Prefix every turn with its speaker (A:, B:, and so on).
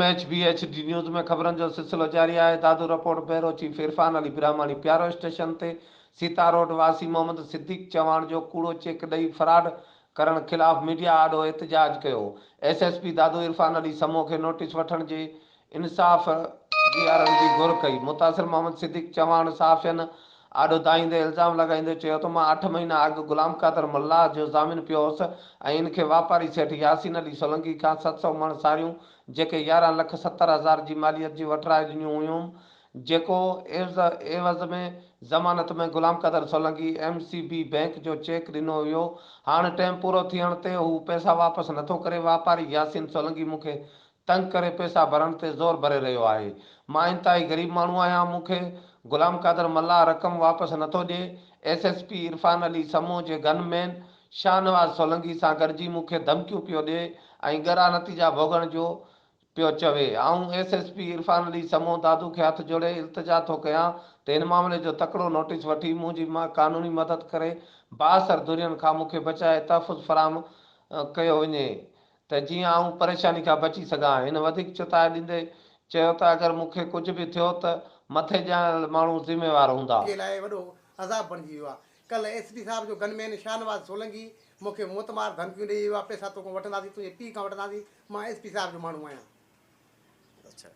A: M H B H D news ۾ خبرن جو سلسلو جاري آهي، Dadu report, bureau chief Irfan Ali Brahmani Piyaro station تي سيتا روڊ واسي محمد صديق چواڻ جو ڪوڙو چيڪ ڏئي فراڊ ڪرڻ خلاف ميڊيا آڏو احتجاج ڪيو، S S P Dadu Irfan Ali Samoon کي نوٽيس وٺڻ جي انصاف ڏيارڻ جي گهر ڪئي. متاثر محمد صديق چواڻ صحافين آڏو دانهيندي الزام لڳائيندي چيو ته مان اٺ مهينا اڳ غلام قادر ملاح جو ضامن پيو هوس ۽ ان کي واپاري سيٺ ياسين علي سولنگي کان 700 مڻ ساريون جيڪي 11 لک 70 هزار جي ماليت جون وٺرائي ڏنيون هيون جيڪو عيوض ۾ ضمانت ۾ Ghulam Qadir Solangi M C B bank جو چيڪ ڏنو ويو هاڻ ٽيم پورو ٿيڻ تي هو پئسا واپس نٿو ڪري واپاري ياسين سولنگي مون کي تنگ ڪري پئسا ڀرڻ تي زور ڀري رهيو آهي. مان انتهائي غريب ماڻهو آهيان، مون کي غلام قادر ملاح رقم واپس نٿو ڏئي. S S P Irfan Ali Samoon جي گن مين شاهنواز سولنگي سان گڏجي مون کي ڌمڪيون پيو ڏئي ۽ ڳرا نتيجا ڀوڳڻ جو پيو چوي. آئون S S P Irfan Ali Samoon Dadu کي هٿ جوڙي التجا ٿو ڪيان ته هن معاملي جو تڪڙو نوٽيس وٺي منهنجي قانوني مدد ڪري بااثر ڌرين کان مون کي بچائي تحفظ فراهم ڪيو وڃي. ته جيئن آئون پريشاني کان بچي سگهان. هن وڌيڪ چتاء ڏيندي چيو ته اگر مون کي ڪجهه به ٿيو ته مٿي ڄاڻايل ماڻهو ذميوار هوندا.
B: جي لاء وڏو عذاب بڻجي ويو آهي. ڪلهه ايس پي صاحب جو گن مين شاهنواز سولنگي مون کي موتمار ڌمڪيون ڏئي ويو آهي، پئسا توکان وٺنداسين، تنهنجي پيء کان وٺنداسين، مان ايس پي صاحب جو ماڻهو آهيان.
C: اڇا.